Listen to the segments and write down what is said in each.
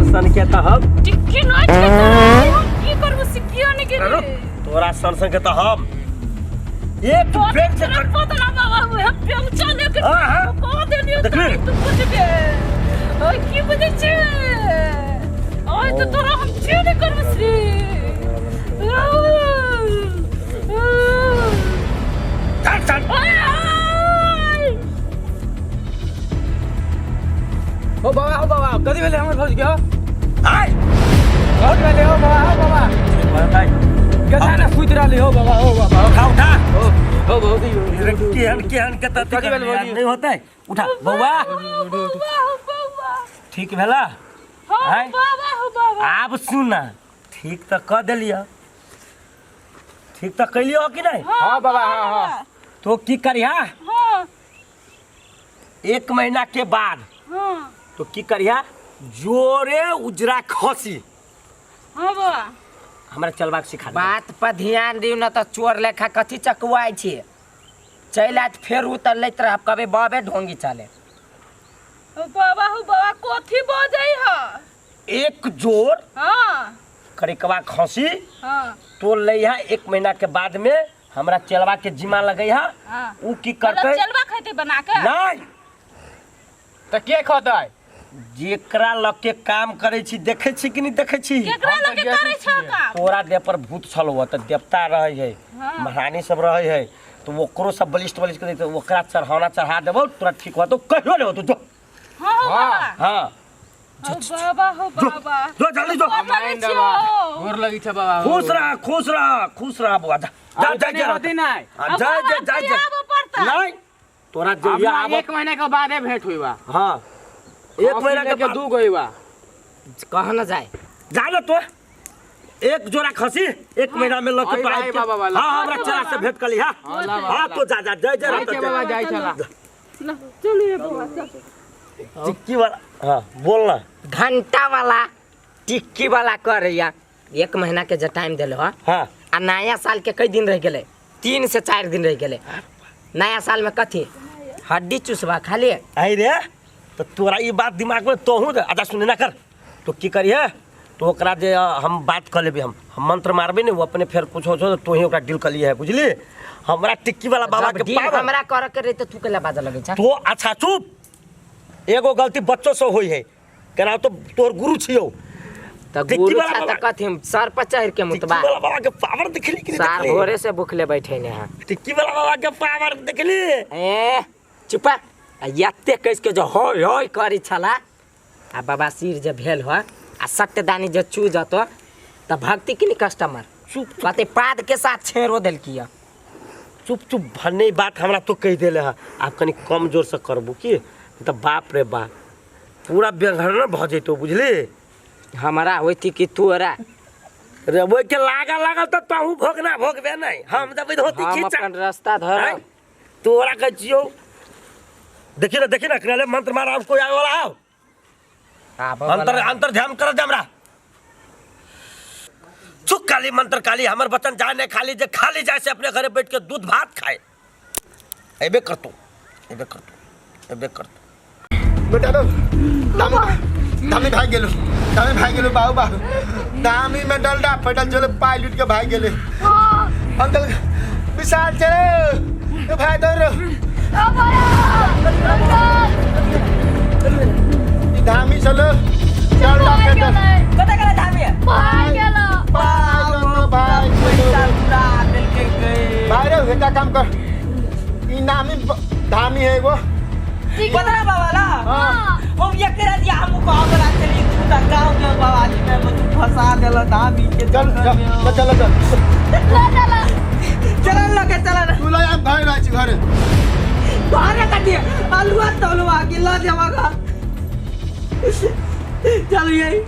सन के त हम टिक्की नहीं छै तोरा हम की करबो से किया नहीं गेली। तोरा सन सन के त हम एक बेर से तोरा पता ना बाबा हम पेमचा लेके हाँ, हाँ। कह देलियो। देखली? तू बुझबे ओय की बुझै छै ओय तो तोरा हम की नहीं करबो से। चल चल हो बाबा हो बाबा कथी भेलै हमर भौजी के हो? आय कथी भेलै हो बाबा हो बाबा? गधा ना सुति रहलै हो बाबा हो बाबा। उठा उठा हो हो भौजी रे केहन केहन के त कथी भेल भौजी? नहीं होतै। उठा बौआ बौआ हो बौआ। ठीक भेला? हो आय। बाबा हो बाबा। आब सुन ना, ठीक त क देलियऽ, ठीक त कैलियो कि नहीं? हाँ बाबा हाँ हाँ। तो की करिहा? हाँ 1 महीना के बाद हाँ तो की करिहा, जोरे उजरा खसी हाँ बाबा हमरा चलबाक सिखा दे। बात पर ध्यान दियौ न त चोर लेखा कथी चकवाइ छी। चलि आयत फेर उतर लैत रहब कभी बाबे ढोंगी चले। हो बाबा हो बाबा कथी बजै ह? एक जोर हाँ करिकवा खसी हाँ तो लैहा 1 महीना के बाद में हमरा चलवा के जिम्मा लगैहा। हाँ उ की करतै? चलवा खैते बना के? नहीं त के खतै? जेकरा लग के काम करै छी देखै छी कि नहीं देखै छी? केकरा हम तऽ लगे देखै करै छ छियै। काम? तोरा देह पर भूत छल हुआ तऽ देवता रहै है, हाँ। महारानी सब रहै है, तो ओकरो सब बलिष्ठ बलिष्ट के देते, ओकरा चढ़ावना चढ़ा देबौ तोरा ठीक होतो कहियो नहीं होतो। जो हाँ हो बाबा। हाँ हो बाबा हो बाबा। जो जल्दी जो। गोर लगै छियौ। गोर लगै छै बाबा। खुश रह खुश रह खुश रह बौआ। जा जा जा जा होती नहीं। हाँ, जा जा जा जा। आबऽ पड़तै। नहीं तोरा जहिया अब आबऽ 1 महीना के बादे भेंट होई बा। हाँ 1 महीना के बाद 2 गई बा। कहाँ न जाए जा ना तो 1 जोड़ा खसी 1 महीना में लके आई तो भाई आबि के- बाबा वाला। हाँ हमरा चला से भेंट कली। हाँ हाँ, ला बाबा, हाँ ला। तो जा जा जय जय जाइ राम छै बाबा जाइ छला। ल चलिए बौआ चल। टिक्की वाला हाँ बोल ना। घंटा वाला टिक्की वाला करैया 1 महीना के जे टाइम देलो ह। हाँ आ नया साल के कई दिन रह गेलै? 3 से 4 दिन रह गेलै। नया साल में कथी हड्डी चूसबा खाली? आई रे तो तोरा ई बात दिमाग में तोहू दे। अच्छा सुने ना कर तो की करिहे तो ओकरा जे हम बात कर लेबै, हम मंत्र मारबै ने वो अपने फेर कुछ हो तो तोही ओकरा डील कर लिए है बुझली। हमरा टिक्की वाला बाबा के डील पावर हमरा करे के रही तो तू केला बाजऽ लगै छ? तो अच्छा चुप, एगो गलती बच्चो से होई है केना तो तोर गुरु छियौ। त टिक्की गुरु वाला छ त बाबा- कथी सर पर चढ़ के टिक्की मुतबा वाला बाबा के पावर देखली कि नहीं सार देखली? भोरे से भूखले बैठे ने हां। टिक्की वाला बाबा के पावर देखली? ए चुपा आ एते कस के जो होय होय करी छला आ बाबा सिर जे भेल हो आ सत्यदानी जे चू जतो त भक्ति की कस्टमर चुप कहते पाद के साथ छेरो देलकी। चुप चुप भन्ने बात हमरा तो कहि देले है। आब कनि कम जोर से करबू की त बाप रे बाप पूरा बेघर भऽ जैतो बुझली। हमरा होती कि तोरा रे ओहि के लागल लागल त तहू भोगना भोगबे नहीं हम देबै धोती हम खींचा अपन रास्ता धर। आँय? तोरा कहै छियौ देखी ना देखी ना कने मंत्र मार आब कोई आवे वाला आओ अंतर अंतर ध्यान कर दे हमरा। चुप काली मंत्र काली हमर बचन जाए नहीं खाली जे खाली जाए से अपने घरे बैठ के दूध भात खाए। एबे करतू एबे करतू एबे करतू। बेटा रो दामी भाग गेलो दामी भाग गेलो बाबू बाबू दामी में डलडा फटल चलो पाई लूट के भाग गेले। अंकल विशाल चलो भाई दौड़ धामी चलो डलडा फटल कतऽ गेलै धामी? भाग गेलो। भाई पैसा उड़ा देलकै गै। भाई रे बेटा काम कर ई नामी धामी है एगो पतरा बाबा ला। हाँ। हम एकरा दिया हम कहबला चली तू त गाँव के बाबा जी में तू फंसा देल धामी के। चल चल चल चल चल लगे चल तू ल हम घर रहै छी घरे घरे कथी अलुआ तलुआ के ल जेबा घर। चल यही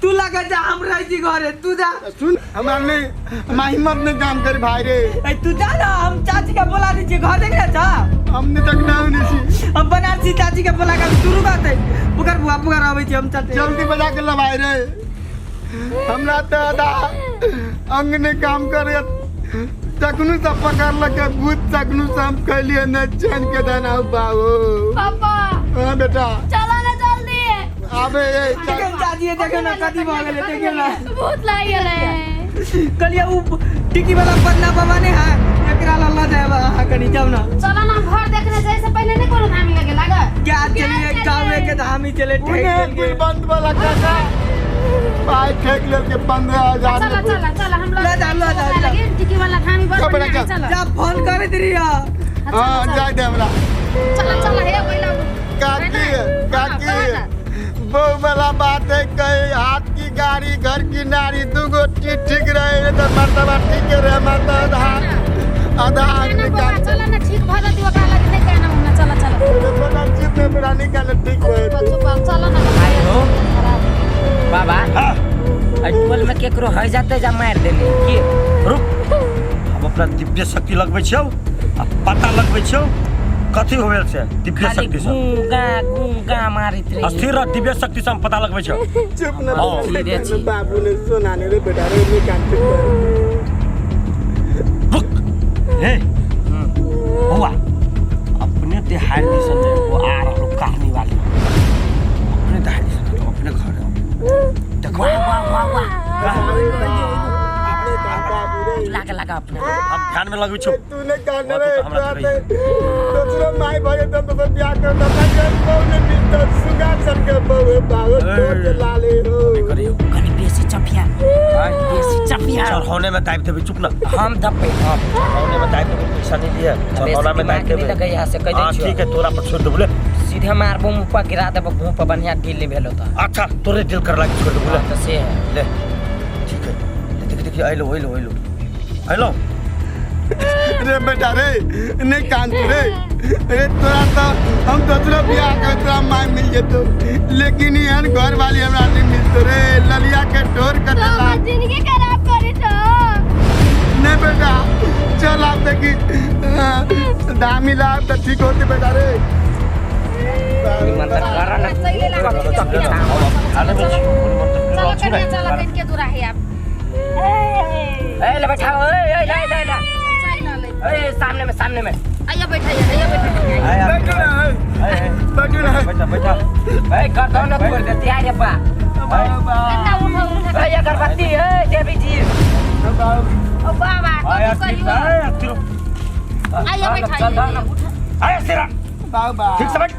तू लगे जा हम रहै छी घरे तू जा। सुन हमरा नहीं हमरा हिम्मत नहीं काम करी भाई रे। ए तू जा ना हम चाची के बोला दै छियै घर देख जा। हमने तक ना होने छी हम बनारसी चाची के बोला के शुरू करते पुकार बुआ पुकार आबै छी हम चाची जल्दी बजा के ला भाई रे। हमरा त आधा अंग ने काम करे तखनु सब पकड़ लके भूत तखनु से हम कहलिए न चैन के दाना बाबू। पापा हां बेटा चलो ना जल्दी। आबे ए देखियौ चाची देखियौ ना कथी भऽ गेलै देखियौ ना भूत लागि गेलै। कहलियै उ टिकी वाला पन्ना बाबा ने है एकरा लऽ लऽ जायब अहाँ कनि जाउ ना। चलो ना घर देखने जाए से पहले नहीं कोनो धामी लगे लागे। क्या चलिए गाँव के धामी चले ठेक उन्हें देलकै। गुलबंद वाला काका पाई फेंक लेके 15,000 चलो चलो चलो हम लोग ल जा, ल जा, जा। लगे टिकी वाला धामी बड़ जा, बढ़िया है, जा। चलो जा फोन करैत रहियो। हाँ जाय दे हमरा। चलो चलो हे पहिला काकी काकी बहु वाला बात है कहीं हाथ की गाड़ी घर की नारी दूगो चीज ठीक रहे रे तो मर्तबा ठीक रहे मर्द आधा आधा आदमी बौआ काम चलो ना ठीक भ जतै ओकरा लगे नहीं कहना होना चलो चलो छोटा चीज में बड़ा निकाल ठीक होए। चुप चलो ना। आयो बाबा एहि टोल में केकरो होइ जाते जा मारि देली की? रुक हम अपना दिव्य शक्ति लगबै छियौ आ पता लगबै छियौ कथी होबेल से दिव्य खाली शक्ति से गूं गा गूं गा मारैत रही। अस्थिर रह दिव्य शक्ति से हम पता लगबै छियौ। चुप न हाँ। सीधे छी। बाबू ने सोना ने रे बेटा रे निकाल ठीक रुक हे बौआ अपने देहात दिसन जे वो आ रहलो कहानी वाली अपने देहात दिसन तो अपने घर देखो। वाह वाह वाह वाह अपने बाबू रे लागा लागा अपने हम ध्यान में लगबै छियौ। तूने कहने वो रे तो हमरा तोरा तो माई भरे तो तो बियाह कर दता के बहु ने मिलतो सुगा सर के बहु है बाबू तोड़ के लाले हो। करियौ कनि बेसी चपिया बेसी चपिया चढ़ौने में दाबि देबै चुप ना। हम धप्पे हम चढ़ौने में दाबि देबै पैसा नहीं दिए चढ़ौना में दाबि दिमाग नहीं देबै। लगै यहाँ से कहि दै हाँ छियौ। ठीक है तोरा पर छोड़ देबो ले सीधे मारबो मुँह पर गिरा देबो मुँह पर बढ़िया ढील भेलो तो। अच्छा तोरे दिल कर लागी छोड़ देबो ले। हाँ, तो से है ले ठीक है ले देख देखिए आइलो आइलो आइलो आइलो रे बेटा रे नहीं कान रे रे तोरा तो हम दोसरो बियाह कर तोरा माय मिल जेतो लेकिन एहन घर वाली हमरा नहीं मिलतो रे ललिया के ढोर कर तो देला। हमर जिंदगी खराब करे छो। नहीं बेटा चल आप देखी दामी लाभ तो ठीक होती बेटा रे। निमंत्रण कर ना। खाने में चलो कन्या चलो कन के दूरा है आप ए ले बैठाओ ए ए ले ले ले चाय ना ले ए सामने में आइया बैठा आइया बैठा। बैठो ना बैठो ना बैठा बैठा ए कर दो ना तोड़ देती आ रे बा कन्या उठा उठा ए अगरबत्ती ए देवी जी ओ बाबा आया कथी करियो आइया बैठा चल आइया उठा आया सिरा बाबा ठीक से बैठ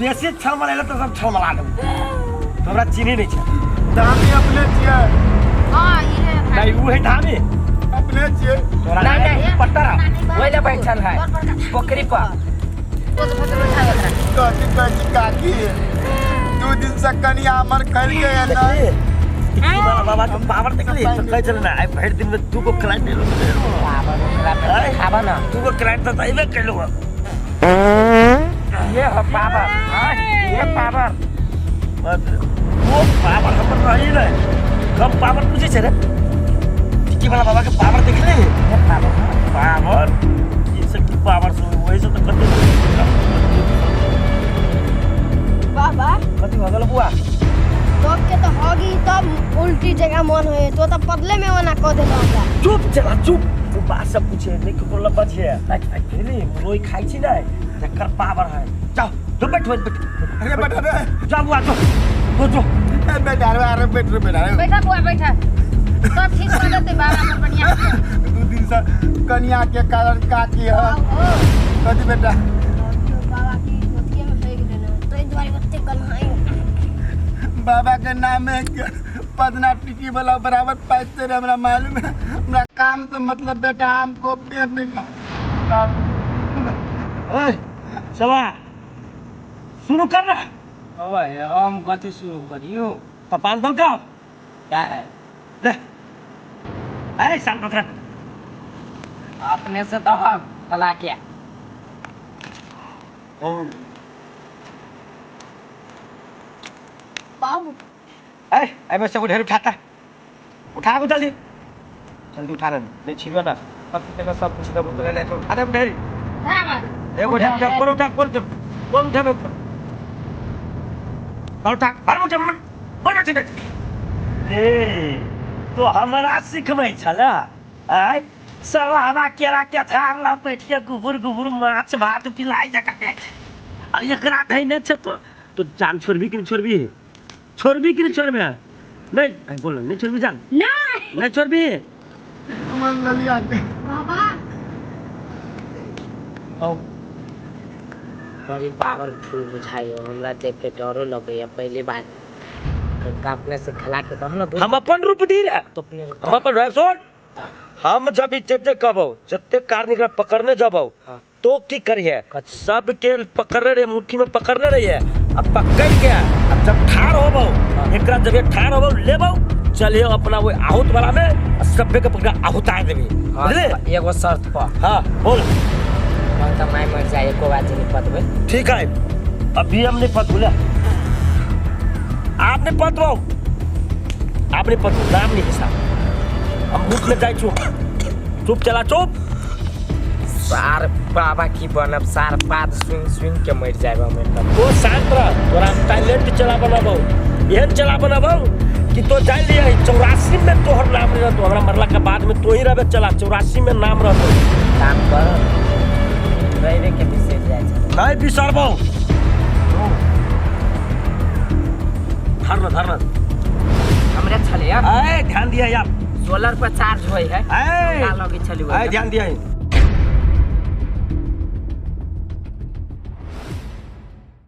बेसी छल मलेला तो सब छल मला देबो तोरा चीनी नहीं छै दामी अपने छियै हां ई है नहीं उ है धामी अपने छियै तोरा नहीं, नहीं। पट्टा ओइ ले बैठल है पोखरी पर तो तो बैठा ओकरा कथी कहै छी काकी 2 दिन से कनिया हमर खैल के है ना टिक्की वाला बाबा के पावर देखली तो कहै छलै ना आइ भरि दिन में 2 गो क्लाइंट एलो पावर ओकरा पे खाबा ना 2 गो क्लाइंट त अइबे कैलो ये हो पावर हां ये पावर वो पावर हमर रही नै कम पावर बुझै छै रे टिक्की वाला बाबा के पावर देखले ये पावर पावर की से की पावर से वही से त कते बाबा कथी भऽ गेल बुआ तब के तो होगी तब उल्टी जगह मन होए तो तब पदले में ओना कह देलो हमरा। चुप चला चुप तू बात सब पूछे नहीं ककरो लग बजे बुझली मुरई खाइ छी नै जकर पावर है जाओ तो बैठ बैठ बैठ अरे बेटा रे जा बुआ जो जो जो ए बेटा रे अरे बैठ रे बेटा रे बैठा बुआ बैठा सब ठीक कर देते बाबा हमर बढ़िया से। 2 दिन से कनिया के कारण काकी है ओ कथी बेटा बाबा की गोतिये में फेंक देना तो दुआरे ओते गन्हाई बाबा के नाम है पदना टिकी वाला बराबर पैसे रे हमरा मालूम है हमरा काम से मतलब बेटा हमको पेट नहीं का ओए चला शुरू कर ना बाबा हम कथी शुरू करियो पपान दल का क्या है ले अरे शांत रख अपने से तो हम भला क्या बाबू अरे अरे सब ढेर उठाता उठा को जल्दी जल्दी उठा ले नहीं छिलवा ना अब तेरा सब कुछ दबो तो ले तो उठा दे ढेर एगो ढेर कौन उठा कौन कौन उठा कौन उठा हर उठा मन ठीक है ए तो हमरा सिखबै छला आय सब हवा केरा के थार लपेट के गुबुर गुबुर माछ भात पिलाई जका आ एकरा धैने छै तो तो जान छोड़बी कि नहीं छोड़बी? छोड़बी कि नहीं छोड़बे? नहीं आई बोल, नहीं छोड़बी जान? नहीं। नहीं छोड़बी? मन ललिया के। बाबा। बड़ी पावरफुल बुझाइयो, हमरा देख के डरो लगैया। पहली बार कनका अपने से खिला के तहन ना दूध। हम अपन रूप दी रे। तो अपने हम अपन रह सुन, हम जब ई जते कहबो जते कार निकला पकड़ने जबो तो की करिए, सबके पकड़ने रहे, मुट्ठी में पकड़ने रहिए। अब पकड़ के अब जब ठार होबो, एकरा जब ठार होबो लेबो चलिए अपना वो आहूत वाला में आ सभ्य के पकड़ आहुता देबी, बुझले? एगो शर्त पर। हाँ बोल। हम तो माय मर जाए एको बात नहीं पतबे। ठीक है, अभी हम नहीं पतबुला, आप नहीं पतबो, आप नहीं पतबो, नाम नहीं हिसाब, हम भूख में जाए। चुप चुप चला चुप। सार बाबा की बनब, सार बात सुन सुन के मर जाए हम एकदम। तो शांत रह, तोरा हम टैलेंट चला बनाबो, एहन चला बनाबो कि तो जान लिया 84 में तोहर नाम नहीं रहतो, हमरा मरला के बाद में तो ही रहबे चला, 84 में नाम रहतो। काम कर रहे के बिसर जाए छै। नहीं बिसरबो। धरना धरना हमरे छले यार। ए ध्यान दिया यार, सोलर पर चार्ज होय है। ए का लगे छले। ए ध्यान दिया।